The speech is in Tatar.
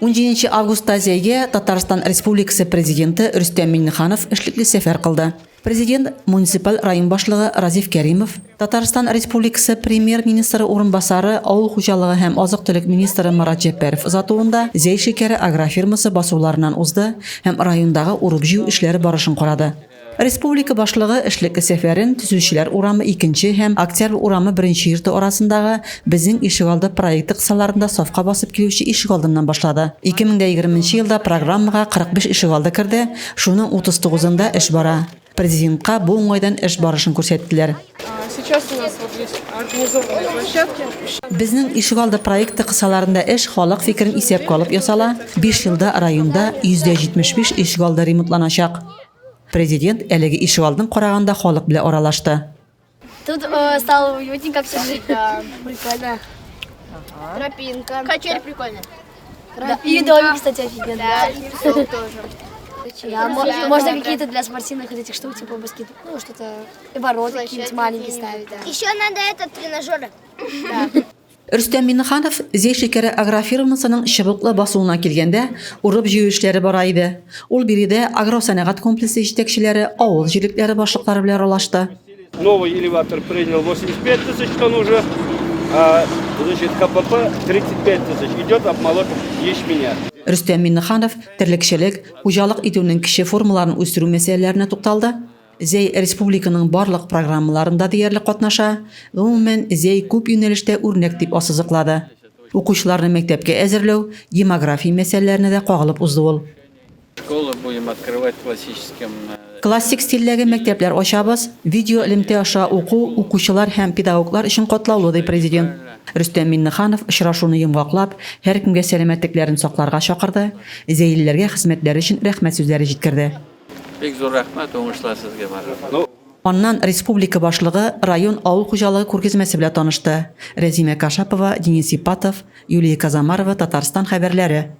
17 августта Зәйгә Татарстан Республикасы Президенты Рөстәм Миңнеханов эшлекле сәфәр кылды. Президент, муниципаль район башлыгы Разиф Кәримов, Татарстан Республикасы Премьер-министры урынбасары, авыл хуҗалыгы һәм азык-төлек министры Марат Җәппәров озатуында Зәй шикәре агрофирмасы басуларыннан узды һәм райондагы урып-җыю эшләре барышын карады. Республика башлыгы эшлекле сәфәрен Төзүчеләр урамы икенче һәм Октябрь урамы беренче йорты арасындагы Безнең ишегалды проекты кысаларында сафка басып килүче ишегалдыннан башлады. 2020 нче елда программага 45 ишегалды керде, шуның 39-ында эш бара. Президентка бу уңайдан эш барышын күрсәттеләр. Сейчас у нас вот здесь организованные площадки. Безнең ишегалды проекты кысаларында эш халык фикерен исәпкә алып ясала, биш елда районда 75 ишегалды ремонтланачак. Президент әлеге ишегалдын караганда халык белән аралашты. Тут э, стало уютненько все жить. Да, прикольно. Тропинка. Качель прикольная. Да, и домик, кстати, офигенный. Да, и песок тоже. Да, можно какие-то для спортивных вот этих штук, типа баскет, ну что-то, и ворота какие-нибудь маленькие ставить. Да. Еще надо этот тренажеры. Рөстәм Миңнеханов Зәй шикәре агрофирмасының чыбыклы басуына килгәндә, урып-җыю эшләре бара иде. Ул биредә агросәнәгать комплексы җитәкчеләре, авыл җирлекләре башлыклары белән аралашты. Новый элеватор принял 85 тысяч тонн уже, а, значит, КПП 35 тысяч. Идет обмолот ячменя. Рөстәм Миңнеханов терлекчелек, хуҗалык итүнең кече формаларын үстерү мәсьәләләренә тукталды. Зәй республиканың барлык программаларында диярлек катнаша, гомумән, Зәй күп юнәлештә үрнәк дип ассызыклады. Укучыларны мәктәпкә әзерләү, демография мәсьәләләренә дә кагылып узды ул. Школы будем открывать в классическом. Классик стильдәге мәктәпләр ачабыз, видеоэлемтә аша уку укучылар һәм педагоглар өчен катлаулы, ди Президент. Рөстәм Миңнеханов очрашуны йомгаклап, һәркемгә сәламәтлекләрен сакларга чакырды, зәйлеләргә хезмәтләре өчен рәхмәт сүзләре җиткерде. Бик зур рәхмәт, уңышлар сезгә, Марат. Аннан республика башлыгы район авыл хуҗалыгы күргәзмәсе белән танышты. Рәзимә Кашапова, Денис Ипатов, Юлия Казамарова, Татарстан хәбәрләре.